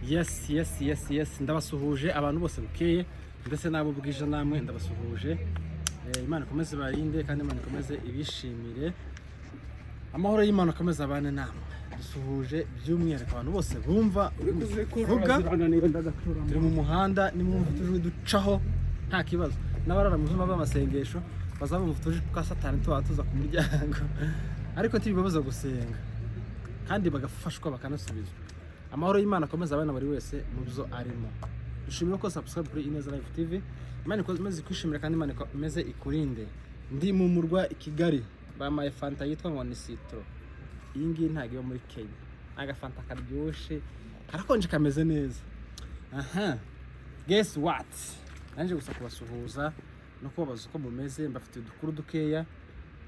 Yes, ndabasuhuje abantu bose bukeye ndetse n'abo bwije, namwe ndabasuhuje. Imana ikomeze ibarinde kandi Imana ikomeze ibishimire. Amahoro y'Imana akomeze abane namwe. Dusuhuje by'umwihariko abantu bose bumva vuga. Turi mu muhanda, nimwumva utujwi ducaho nta kibazo. N'abarara mu byumba by'amasengesho bazabumva utujwi twa Satani tuba tuza ku muryango, ariko ntibibabuza gusenga kandi bagafashwa bakanasubizwa. Amahoro y'Imana akomeza abana buri wese mu byo arimo. Dushimira ko subscribe kuri Ineza Live TV. Imana ikomeze ikwishimira kandi Imana ikomeze ikurinde. Ndi mu murwa i Kigali, bamaye fanta yitwa ngo ni citron. Iyi ngiyi ntabwo iba muri Kenya. Agafanta karyoshye, karakonje, kameze neza. Aha, guess what, naje gusa kubasuhuza no kubabaza uko mumeze. Mbafitiye udukuru dukeya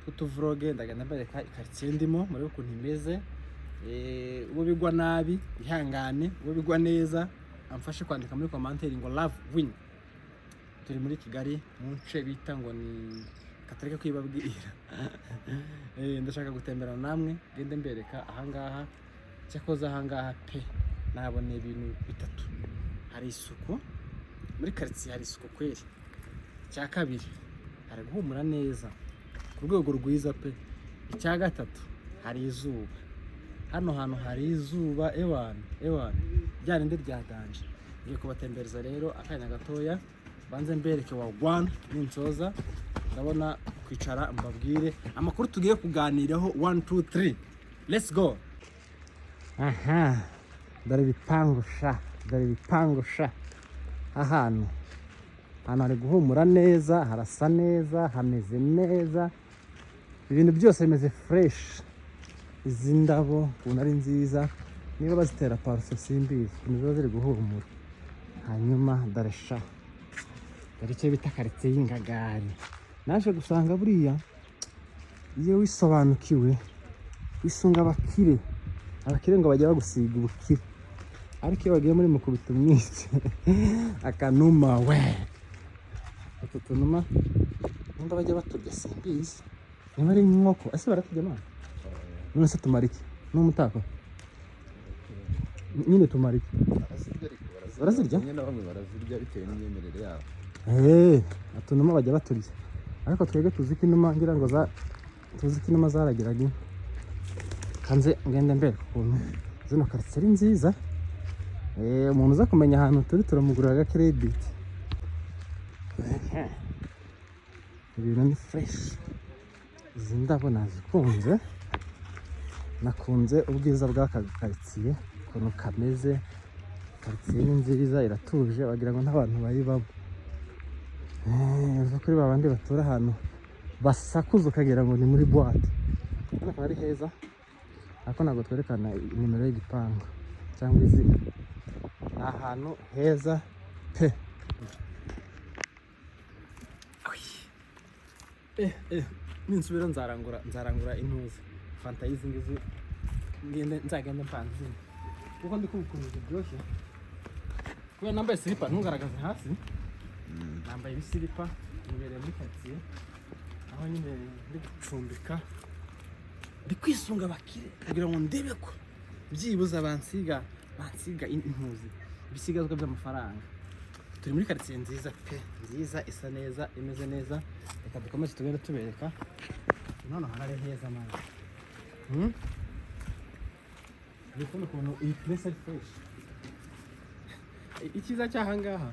tw'utuvlog, ndagenda mbereka ikaritsiye ndimo, murebe ukuntu imeze. Uwo bigwa nabi ihangane, uwo bigwa neza amfashe kwandika muri commentaire ngo "Love win". Turi muri Kigali mu nce bita ngo ni katareke kwibabwira. Ndashaka gutemberana namwe, ngende mbereka ahangaha. Cyakoze ahangaha pe nahaboneye ibintu bitatu: hari isuku muri karitsiye, hari isuku kweri. Icya kabiri, hari guhumura neza ku rwego rwiza pe. Icya gatatu, hari izuba. Hano hantu hari izuba, ewana ewana, rya rindi rya danger. Ngiye kubatembereza rero akanya gatoya, banze mbereke wa one, ninsoza ndabona kwicara mbabwire amakuru tugiye kuganiraho. 1 2 3, let's go. Aha, dore ibipangu sha, dore ibipangu sha. Ahantu ahantu hari guhumura neza, harasa neza, hameze neza, ibintu byose bimeze fresh. Izi ndabo ukuntu ari nziza, niba bazitera parufe simbizi ukuntu ziba ziri guhumura. Hanyuma dore sha, dore icyo bita karitsiye y'Ingagari. Naje gusanga buriya iyo wisobanukiwe wisunga abakire. Abakire ngo bajya bagusiga ubukire, ariko iyo bagiye muri mukubita umwice akanuma we. Utu tunuma nimba bajya baturya simbizi, niba ari nk'inkoko. Ese baraturya mana? None se tumara iki? Ni umutako nyine, tumara iki? Barazirya ariko. Barazirya? Bamwe na bamwe barazirya bitewe n'imyemerere yabo. Utunuma bajya baturya, ariko twebwe tuzi ko inuma, ngira ngo za tuzi ko inuma zaragiraga inka. Kanze ngende mbereka ukuntu zino karitsiye ari nziza. Umuntu uza kumenya ahantu turi turamugurira aga credit. Ibintu ni fresh. Izi ndabo nazikunze, nakunze ubwiza bw'aka karitsiye ukuntu kameze. Karitsiye ni nziza, iratuje, wagira ngo n'abantu bayibamo. Uva kuri ba bandi batura ahantu basakuza ukagira ngo ni muri boîte. Hano akaba ari heza, ariko ntabwo twerekana nimero y'igipangu cyangwa izina. Ni ahantu heza pe. Ai. Ninsubira nzarangura intuza, fanta y'izi ngizi, ngende nzagende mpanze izindi kuko ndi kumva ukuntu ziryoshye. Kubera nambaye silipa, ntugaragaze hasi, nambaye ibisilipa, nibereye muri karitsiye aho nyine ndi gucumbika. Ndi kwisunga abakire kugira ngo ndebe ko byibuze bansiga intuzi, ibisigazwa by'amafaranga. Turi muri karitsiye nziza pe, nziza, isa neza, imeze neza. Reka dukomeze tugende tubereka. None hano ari heza man. Ndi kubona ukuntu iyi place ari fresh. Icyiza cy'ahangaha,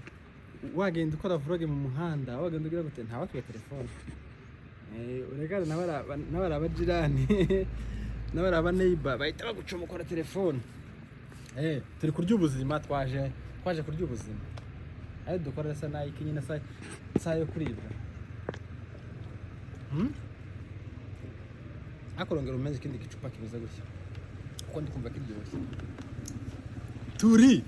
wagenda ukora vlog mu muhanda, wagenda ugira gute, ntawakwiye telefone. Uregana n'abari abajirani n'abari abaneighbor bahita bagucomokora telefone. Turi kurya ubuzima, twaje kurya ubuzima. Ayo dukora asa n'ayiki nyine, sa yo kuribwa. Ariko rongera umeze ikindi gicupa kimeze gutya kuko ndi kumva kiryoshye. Turi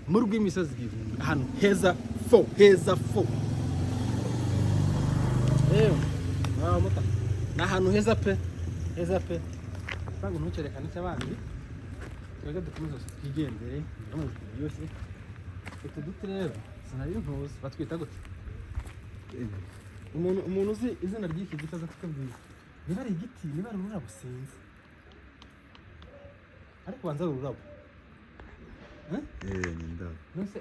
mu rw'imisozi igihumbi, ahantu heza fo, heza fo. Yewe muta, ni ahantu heza pe, heza pe. Ntabwo ntukerekane icy'abandi, twebwe dukomeze twigendere. Ndabona biryoshye. Utu duti rero sinari ntuzi, batwita gute? Umuntu uzi izina ry'iki giti aza kutubwira. Niba ari igiti, niba ari ururabo, sinzi, ariko ubanza ari ururabo. Eh, Ururabo. Nonese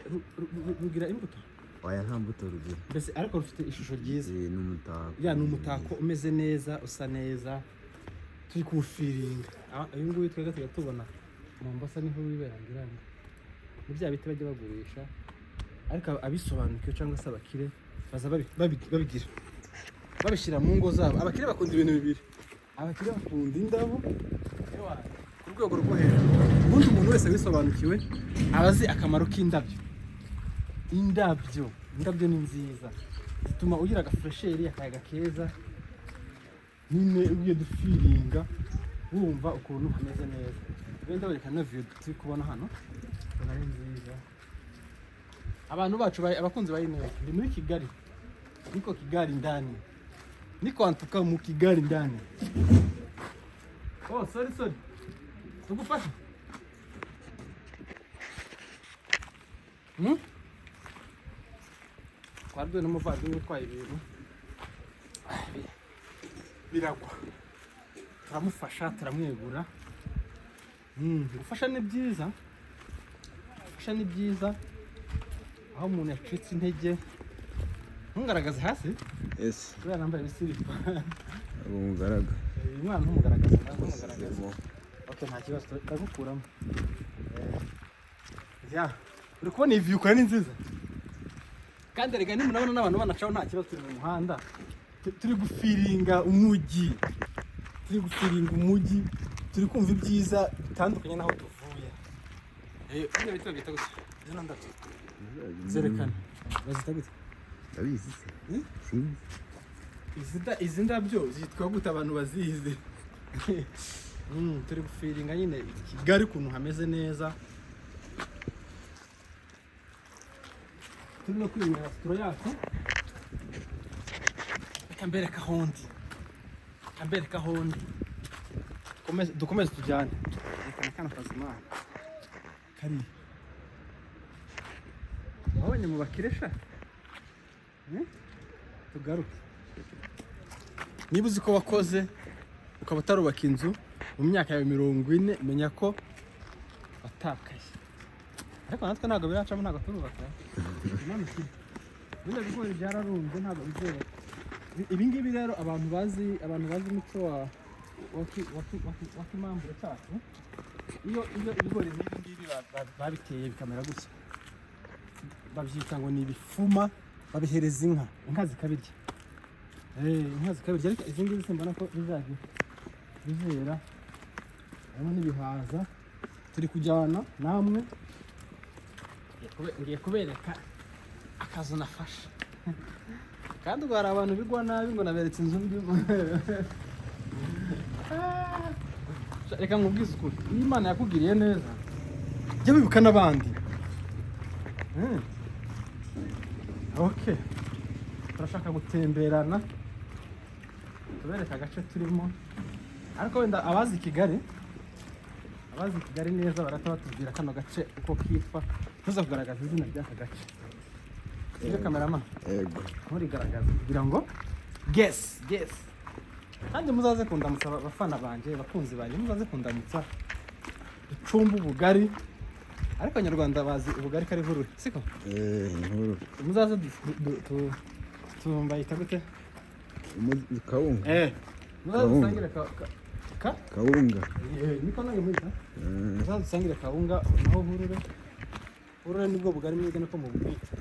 rugira imbuto? Oya, nta mbuto rugira. Mbese ariko rufite ishusho ryiza. Eh, ni umutako. Ya, ni umutako umeze neza, usa neza, turi kuwufeelinga. Uyu nguyu twebwe tujya tubona Mombasa, niho wibera, ngira ngo ni bya biti bajya bagurisha, ariko abisobanukiwe cyangwa se abakire baza babigira, babishyira mu ngo zabo. Abakire bakunda ibintu bibiri: abakire bakunda indabo ku rwego rwo hejuru. Ubundi umuntu wese wisobanukiwe aba azi akamaro k'indabyo. Indabyo ni nziza, zituma ugira agafraîcheur, akayaga keza nyine, ugiye dufeelinga, wumva ukuntu hameze neza. Wenda wereka na view turi kubona hano, ubona ari nziza. Abantu bacu abakunzi ba Ineza, ndi muri Kigali, niko Kigali ndani, niko antuka mu Kigali ndani. Oh, sorry, sorry, tugufasha. Twari duhuye n'umuvandimwe utwaye ibintu biragwa, turamufasha, turamwegura. Gufasha ni byiza, gufasha ni byiza aho umuntu yacitse intege. Ntungaragaze hasi. Ese Kubera nambaye ibisiripa. Ntabwo mugaragara. Uyu mwana ntumugaragaze, ntumugaragaze. Semo. Okay, nta kibazo, ndagukuramo. Ya, uri kubona iyi view ukora ni nziza, kandi erega nimunabona n'abantu banacaho, nta kibazo, turi mu muhanda. Turi gufeelinga umujyi, turi gufeelinga umujyi, turi kumva ibyiza bitandukanye n'aho tuvuye. Bino biti babyita gute? Zino ndabyo zerekana bazita gute? Ndabizi se? Hmm? Sinzi. Izi ndabyo zitwa gute, abantu bazizi? Turi gufeelinga nyine Kigali ukuntu hameze neza, turi no kwinywera sitoro yacu. Reka mbereke aho ndi, reka mbereke aho ndi. Dukomeze tujyane. Reka na kano kazi imana kariya wabonye mu bakire sha. Eh? Tugaruke. Niba uzi ko wakoze ukaba utarubaka inzu mu myaka yawe 40, menya ko watakaye. Ariko natwe ntabwo biracamo, ntabwo turubaka. Imana ishimwe. Bino bigori byararumbye, ntabwo bizera. Ibi ngibi rero, abantu bazi umuco wa kimambure cyacu, iyo ibigori nk'ibi ngibi babiteye bikamera gutya, babyita ngo ni ibifuma, babihereza inka, inka zikabirya. Inka zikabirya. Ariko izi ngizi simbona ko bizajya bizera. Harimo n'ibihaza. Turi kujyana namwe. Ngiye kubereka akazu nafashe, kandi ubwo hari abantu bigwa nabi ngo naberetse inzu ndimo. Ah, reka nkubwize ukuri, iyo Imana yakugiriye neza, jya wibuka n'abandi. Okay, turashaka gutemberana, tubereka agace turimo, ariko wenda abazi Kigali neza barata batubwira kano gace uko kitwa. Tuza kugaragaza izina ry'aka gace, sibyo, cameraman? Yego. Nturigaragaze kugira ngo guess, guess. Kandi muzaze kundamutsa, abafana banjye, abakunzi banjye, muzaze kundamutsa, ducumbe ubugari. Ariko Abanyarwanda bazi ubugari ko ari vurure, siko? Eh, inkuru. Muzaze tumbayita gute? Kawunga. Muzaze Kawunga. dusangire ka Kawunga. Niko nange mwita. Eh, Muzaze dusangire kawunga, naho hurure. Hurure nibwo bugari mwebwe niko mubwita.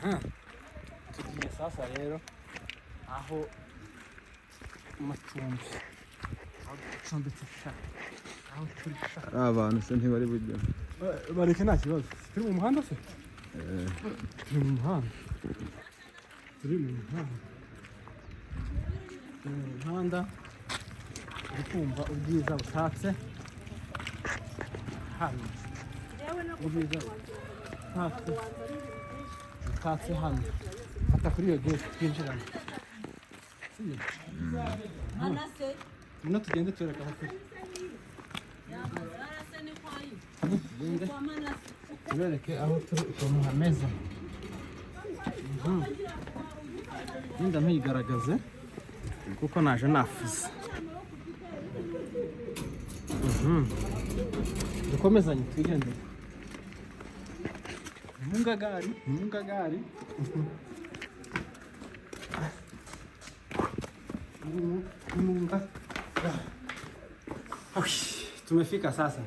Aha tugiye sasa rero aho mu macumbi, aho ducumbitse sha, aho turi sha. Ari abantu se ntibari bujya. Bareke, nta kibazo. Turi mu muhanda se? Eh, Turi mu muhanda, turi mu muhanda, turi mu muhanda. Uri kumva ubwiza butatse hano, ubwiza butatse hano. Fata kuri iyo gate twinjirane, sibyo? Ngwino tugende, tubereka aho turi. Tugende tubereke aho turi ukuntu hameze. Wenda ntuyigaragaze kuko naje nafuze. Dukomezanye, twigendere. Ni mu ngagari, ni mu ngagari. Ni mu ngagari. Awi, tumefika sasa.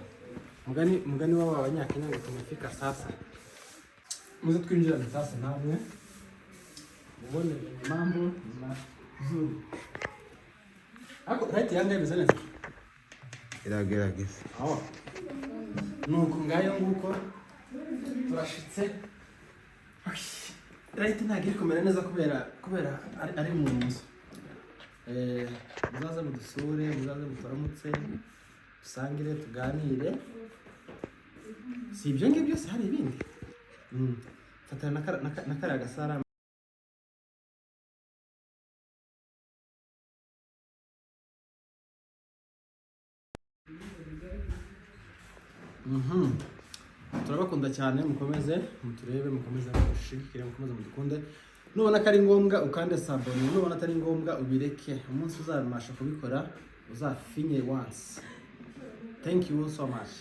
Mugani w'aba Banyakenya ngo tumefika sasa. Muze twinjirane sasa namwe. Mubone venye mambo ni mazuri. Ariko right yanga imeze neza. Iragerageza. Aho. Nuko ngayo nguko turashitse. Awi, right ntabwo iri kumera neza kubera ari mu nzu. Muzaze mudusure, muzaze muturamutse, dusangire, tuganire. Si ibyo ngibyo se, hari ibindi? Fatana na kariya gasara. Turabakunda cyane, mukomeze muturebe, mukomeze mudushigikire, mukomeze mudukunde. Nubona ko ari ngombwa ukande s'abonner, nubona atari ngombwa ubireke. Umunsi uzabasha kubikora uzafinye once. Thank you so much.